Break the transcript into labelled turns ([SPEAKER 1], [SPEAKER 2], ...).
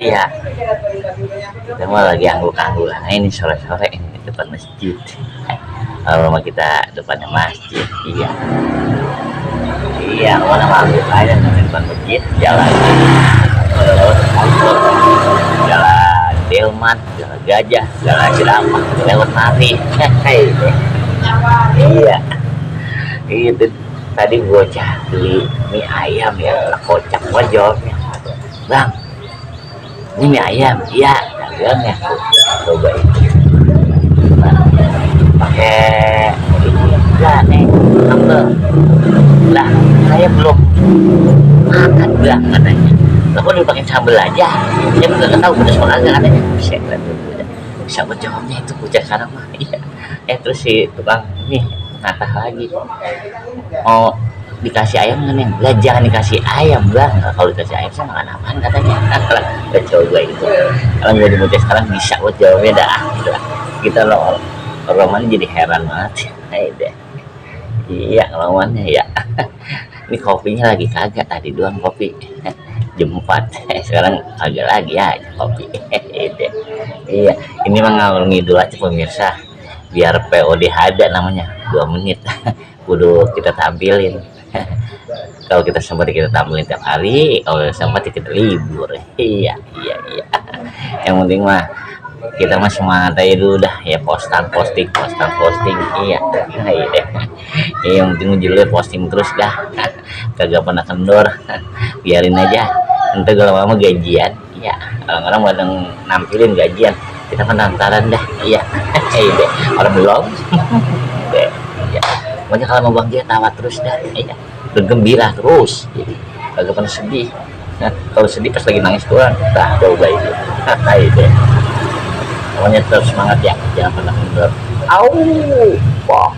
[SPEAKER 1] Iya, kita mah lagi angguk-angguk lah ini sore-sore ini di depan masjid. Kalau rumah kita depannya masjid. Iya, iya, mana angguk aja di depan masjid, jalan lewat motor, jalan delman, jalan gajah, jalan jerapah, lewat nari. Iya, itu tadi bocah beli mie ayam ya, kocak gua jawabnya, bang, ini mie ayam, iya, dagangnya, coba itu, pakai ini, enggak nih, sambal, lah, saya belum makan bang katanya, lah kok dipakai sambal aja, saya nggak tahu pedas apa kagak katanya, bisa jawabnya itu bocah sekarang mah, iya, terus si tukang ini natah lagi, mau dikasih ayam kan yang lah jangan dikasih ayam bang, kalau dikasih ayam saya makan apaan katanya. Udah coba itu kalau nggak dimulai sekarang bisa buat jawabnya dah gitu lah. Kita lo roman jadi heran banget ya deh. Iya lawannya ya. Ini kopinya lagi kagak, tadi doang kopi jam 4 sekarang kagak lagi aja kopi. Iya ini mah ngalor ngidul aja pemirsa, biar POD ada namanya 2 menit kudu kita tampilin. Kalau kita sempat kita tampilin tiap hari, kalau sempat kita libur. Iya iya iya, yang penting mah kita mah semangat aja dulu dah ya, posting. Iya iya, yang penting judulnya posting terus dah, kagak pernah kendor. Biarin aja, nanti kalau lama gajian. Iya, orang-orang pada nampilin gajian, kita penantaran dah. Iya iya, orang belum. Iya, pokoknya kalau mau bahagia tawa terus dah. Iya, bergembira terus, jadi kagak pernah sedih. Nah, kalau sedih pas lagi nangis doang, dah coba itu. Itu pokoknya terus semangat ya, jangan pernah kendor. Au, pok.